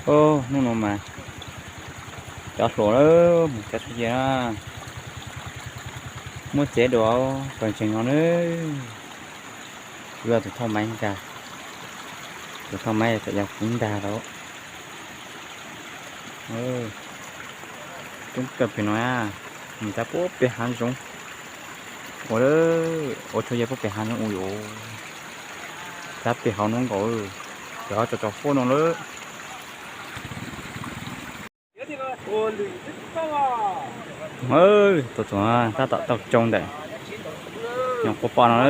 Hnub no mas cov hluas lawm mus cab tshua yej na, muab txiav dua pawg ntseeg no na. Kuv yog tus thauj maiv ntag, tus thauj maiv txawm yog kuv ntag lawm. Coob kawg pem no, mus cab puag pem hav zoov, ua, ua tshua yej puag pem hav zoov ua yuav cab pem hauv no nkaus, cov tso tso huab no lawm. Tuaj txog tab tom taug tsoo ntawm nyuam quas pom no. Mus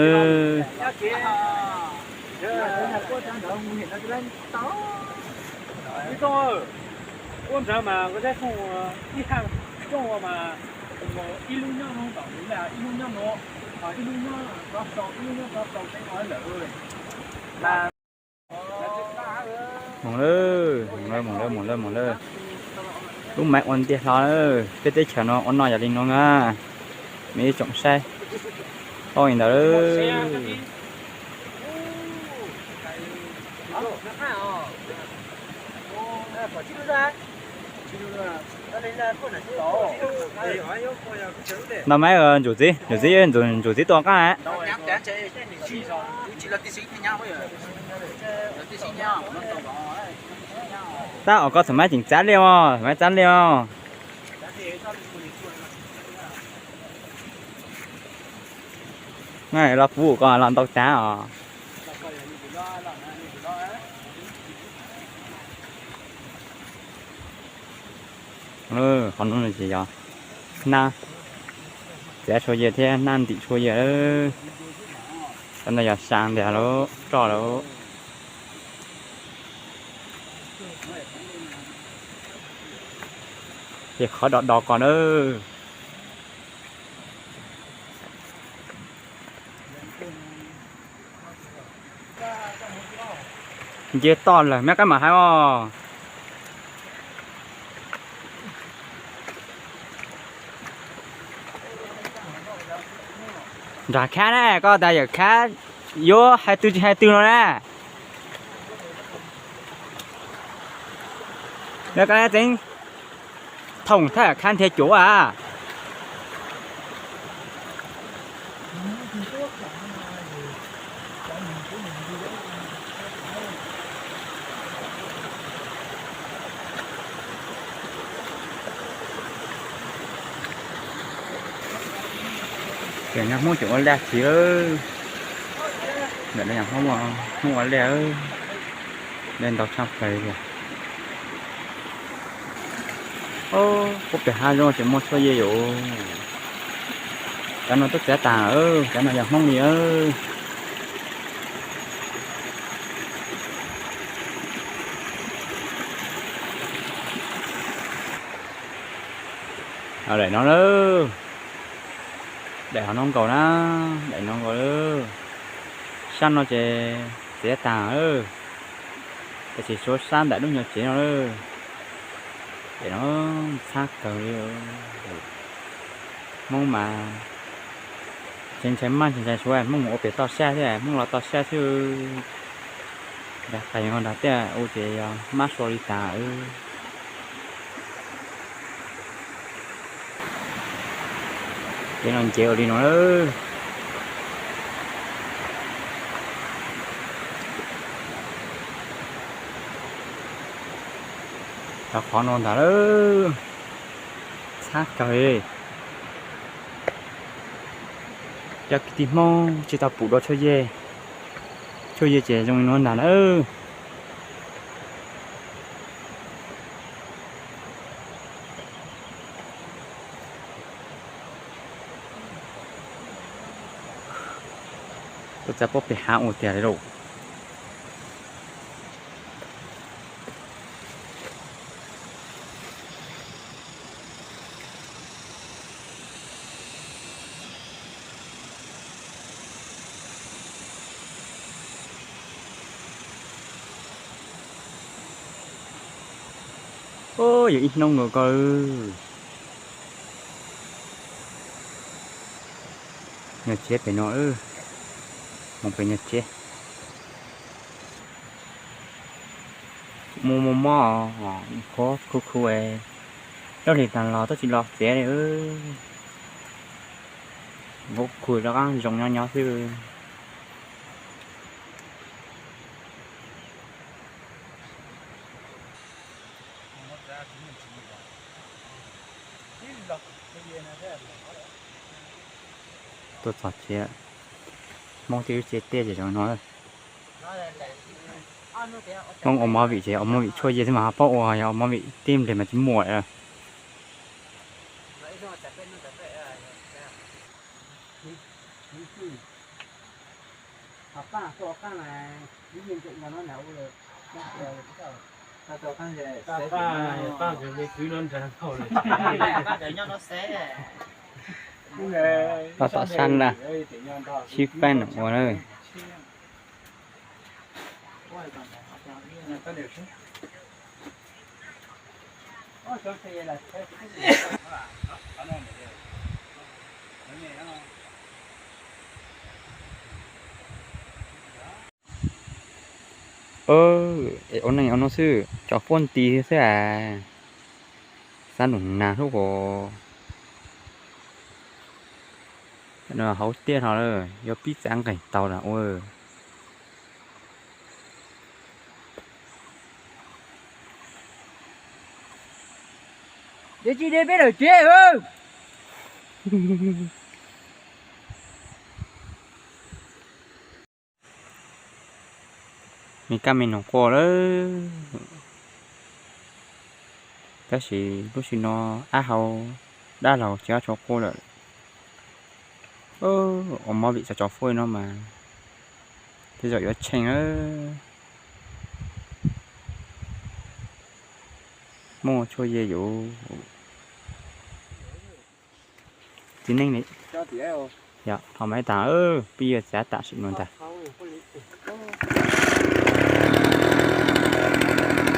lawm, mus lawm, mus lawm, mus lawm, mus lawm. Lub maiv ua ntiag hlo lawm, peb teb chaws no ua noj yog li no na. Mej ib tsoom saib, tau li ntawd. Ntau maiv, ntsuam txiv, ntsuam txiv, ntsuam txiv tua qaab. Tab os, koj txhob maiv tseem txav liaj os, txhob maiv txav liaj os. Los pub koj los ntau txav os. Qhov no ces yog nab txiav tshua yej thiab nab ntim tshua yej. Cov no yog sa ntiag lawm, roj lawm. Ces qhov do do ko na. Nce toj lawm, meb qab mam hais os. Nrog khab na, koj tas yawm khab yuav hais twg tsis hais twg no na. Yog koj tseem thoom thaj khab nrhiav cuav a. Ces nyob Hmoob tseem ua liaj txiv lawm. Ntawm no yog Hmoob, Hmoob ua liaj, liaj ntau tshaj plaws li. Puag pem hav zoov tseem muaj tshua yej yom. Cov no twb txiav tag, cov no yog Hmoob li. Daim no lawm, daim hauv no nkaus na, daim no nkaus lawm. Sab no ces txiav tag lawm, tab sis tshuav sab ntawm lub nyuag tsev no lawm. Daim no txhab kawg li. Hmoob mas ntshai ntshai maj ntshai ntshai suav, Hmoob mus ua pem toj siab thiab, Hmoob los toj siab xwb. Nrag qais nrag tiaj ua ces yog mab sua li tas. Ces no nce ua li no lawm. Cov qhov no ntag lawm, txhab kawg li. Cov kwv tij Hmoob tsis tau pum dua tshua yej, tshua yej ces zoo li no ntag lawm. Tuaj txog puag pem hav ua tiag li lauj. Yog ib hnub nkaus ko. Nyuag tsev pem no, mus pem nyuag tsev. Mus mus mob, qhuav khu khu es lub hlis tas los twb tsis los txiav li. Nkaus khu rov qab zoo nyob nyob xwb. Tuaj txog tsev, Hmoob tej lub tsev tiaj ces zoo no. Hmoob ua movie ces ua movie tshuaj ye xwb mas ho paub ua, yog ua movie tib nplej mas tsis muaj lawm. Paj tom sab na, sib faib ua na. Es ua neej ua no xwb, cov fuab nti xwb as. Xab nus nag hlub ko. Hauv tiaj no lawm, yuav pib txav nqaij tau lawm ua. Deb tsis deb peb daim tsev. Me kab me noog quaj lawm. Tab sis lub sij no ab hau dab laug tsis ab tshua quaj lawm. Ua movie txog cov fuab no mas tej zaum yuav tsheej lawm. Muaj tshuaj ye yuav txiv neej li. Yog thaum mas tas pib yuav txav tam sim no ntag.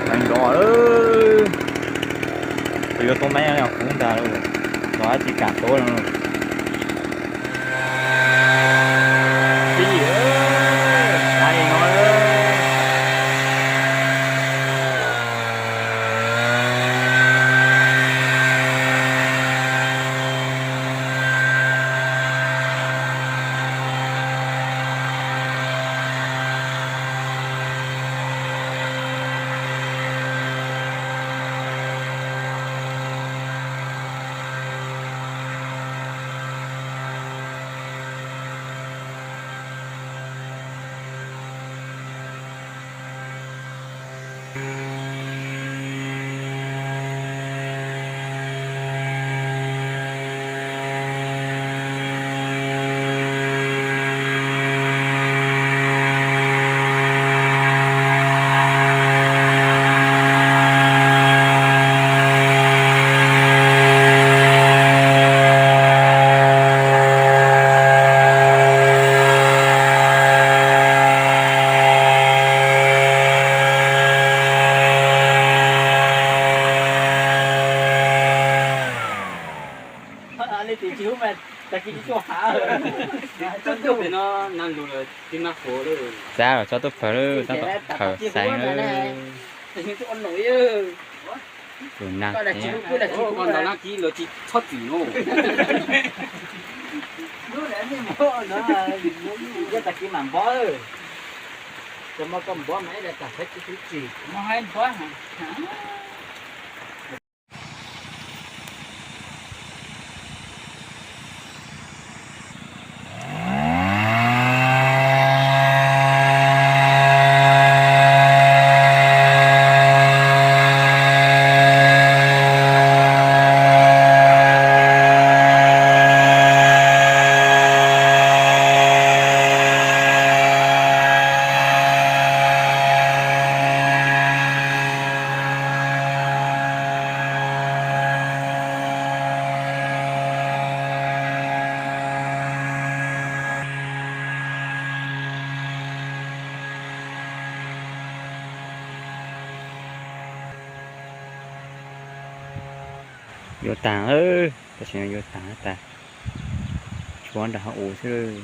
Mas nrov, kuv yuav tau me kuv ntag, los tsis kam tuav. Xav los tso tuaj phawj lawm, tab tom phawj xaiv lawm. Tus nag ntawd nag kib lawv tsis txhob txwm no. Tag kis mam npov, cov mo koj npov mas ib daim tam thawv tsis txwm tsis. Yuav tag, tam sim no yuav tag tas, tshuav nram hav u xwb.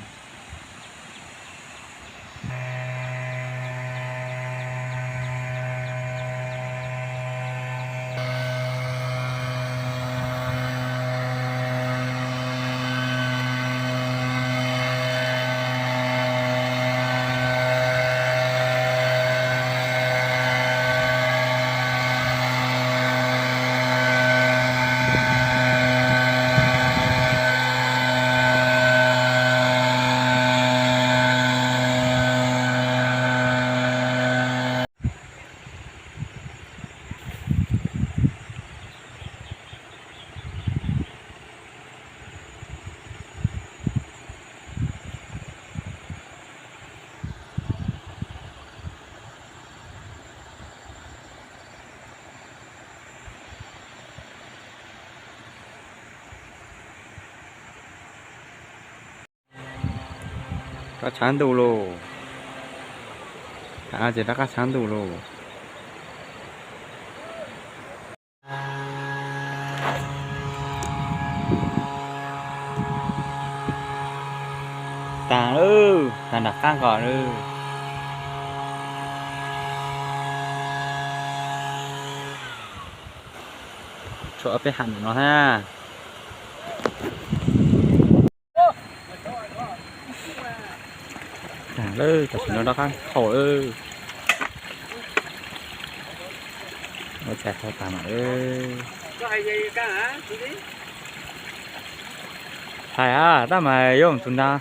Rov qab tshav ntuj lauj. Tham ces rov qab tshav ntuj lauj. Tag lawm, tag nram qab nqos lawm. Tshuav peb ham ntawm no thiab. Tag lawm, tam sim no rov qab thaum lawm. Ua cas thaum tag mam lawm. Hais hab tab mas yuav mus tus ntag.